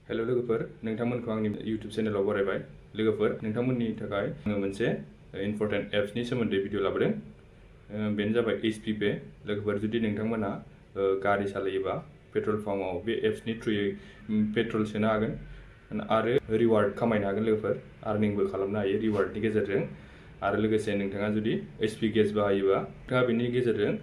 hello लोगोफोर नोंथांमोनखौ आंनि YouTube चेनेलाव बरायबाय लोगोफोर नोंथांमोननि थाखाय आङो मोनसे इम्पोर्टेन्ट एप्सनि सोमोन्दै भिडिअ लाबोदों बेनो जाबाय hpgas लोगोफोर जुदि नोंथांमोना गारि सालायोबा पेट्रल पाम्पआव बे एप्सनि थ्रुयै पेट्रल सोनो हागोन आरो रिवार्ड खामायनो हागोन लोगोफोर आर्निंबो खालामनो हायो रिवार्डनि गेजेरजों आरो लोगोसे नोंथाङा जुदि hpgas बाहायोबा नोंथाङा बेनि गेजेरजों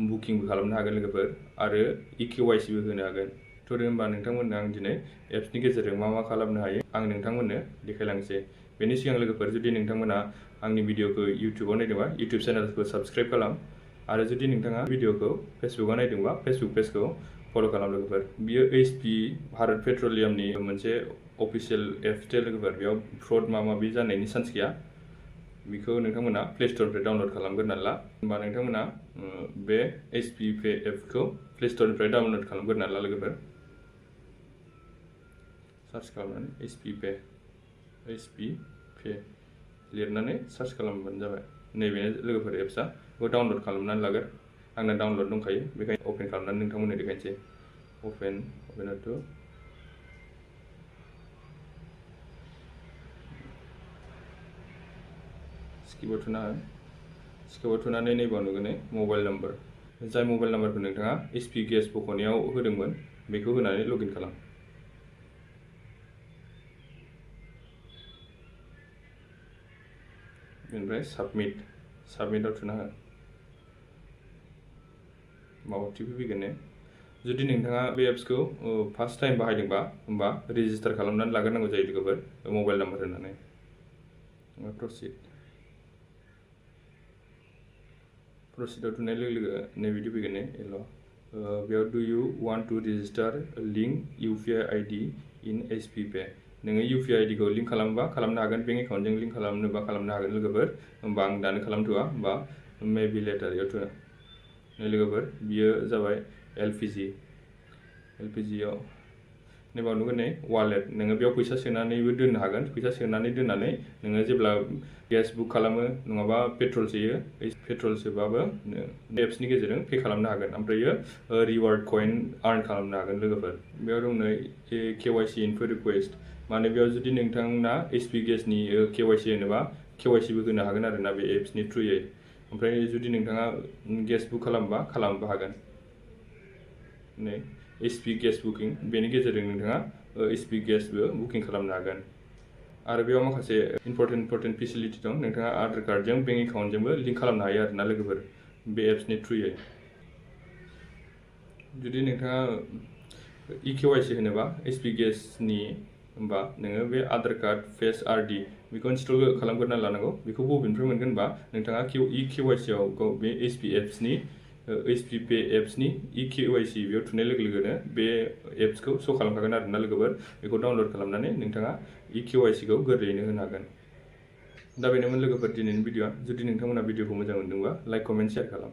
बुकिंबो खालामनो हागोन लोगोफोर आरो KYC बो होनो हागोन थ' होनबा नोंथांमोननो आं दिनै एप्सनि गेजेरजों मा खालामनो हायो आं नोंथांमोननो देखायलांसै बेनि सिगां लोगोफोर जुदि नोंथांमोना आंनि भिडिअखौ इउटिउबाव नायदोंबा इउटिउब चेनेलखौ साबस्क्राइब खालाम आरो जुदि नोंथाङा भिडिअखौ फेसबुकआव नायदोंबा फेसबुक पेजखौ फल' खालाम लोगोफोर बियो भारत पेट्रलियामनि मोनसे अफिसियेल एप्स लोगोफोर बेयाव फ्रड माबि जानायनि चान्स गैया बेखौ नोंथांमोना प्ले स्ट'रनिफ्राय डाउनल'ड खालामग्रोनानै ला होमबा नोंथांमोना बे hpgas एपखौ प्ले स्ट'रनिफ्राय डाउनल'ड खालामग्रोनानै ला लोगोफोर सार्च खालामनानै hpgas लिरनानै सार्च खालामबानो जाबाय नैबेनो लोगोफोर एप्सआ बेखौ डाउनल'ड खालामनानै लागोन आंना डाउनल'ड दंखायो बेखायनो अपेन खालामनानै नोंथांमोननो देखायनोसै अपेन टु स्किपाव थुनानै नैबाव नुगोन मबाइल नाम्बार जाय मबाइल नाम्बारखौ नोंथाङा hpgas बख'नायाव होदोंमोन बेखौ होनानै लगइन खालाम बेनिफ्राय साबमिटआव थुना हो माबा टिपि फैगोन जुदि नोंथाङा बे एप्सखौ फार्स्ट टाइम बाहायदोंबा होमबा रेजिस्टार खालामनानै लाग्रोनांगौ जायो लोगोफोर मबाइल नाम्बार होनानै प्रसिडआव थुनाय लोगो लोगो नैबिदि फैगोन येल' बेयाव do you want to register link UPI ID in hpgas नोङो UPI ID खौ लिंक खालामबा खालामनो हागोन बेंक एकाउन्टजों लिंक खालामनोबा खालामनो हागोन लोगोफोर होमबा आं दानो खालामथ'वा होमबा मेबि लेटार याव थुना लोगोफोर बियो जाबाय LPG आव नैबाव नुगोन वालेट नोङो बेयाव फैसा सोनानैबो दोननो हागोन फैसा सोनानै दोननानै नोङो जेब्ला गेस बुक खालामो नङाबा पेट्रल सोयो पेट्रल सोबाबो एप्सनि गेजेरजों पे खालामनो हागोन ओमफ्रायो रिवार्ड कइन आर्न खालामनो हागोन लोगोफोर बेयाव दं KYC इनफो रिक्वेस्ट माने बेयाव जुदि नोंथांना hpgasनि KYC होनोबा KYC बो होनो हागोन आरोना बे एप्सनि थ्रुयै ओमफ्राय जुदि नोंथाङा गेस बुक खालामबा खालामनोबो हागोन hpgas बुकिं बेनि गेजेरजों नोंथाङा hpgas बो बुकिं खालामनो हागोन आरो बेयाव माखासे इम्पर्टेन्ट फेसिलिटि दं नोंथाङा आधार कार्डजों बेंक एकाउन्टजोंबो लिंक खालामनो हायो आरोना लोगोफोर बे एप्सनि थ्रुयै जुदि नोंथाङा KYC होनोबा hpgasनि होमबा नोङो बे आधार कार्ड फेस RD बेखौ इनस्टल खालामग्रोना लानांगौ बेखौ बबेनिफ्राय मोनगोन होनबा नोंथाङा KYC आव बे hpgas एप्सनि KYC बेयाव थुनाय लोगो लोगोनो बे एप्सखौ श' खालामखागोन आरोना लोगोफोर बेखौ डाउनल'ड खालामनानै नोंथाङा KYC खौ गोरलैयैनो होनो हागोन दा बेनोमोन लोगोफोर दिनैनि भिडिअ'आ जुदि नोंथांमोना भिडिअखौ मोजां मोनदोंबा लाइक कमेन्ट शेयार खालाम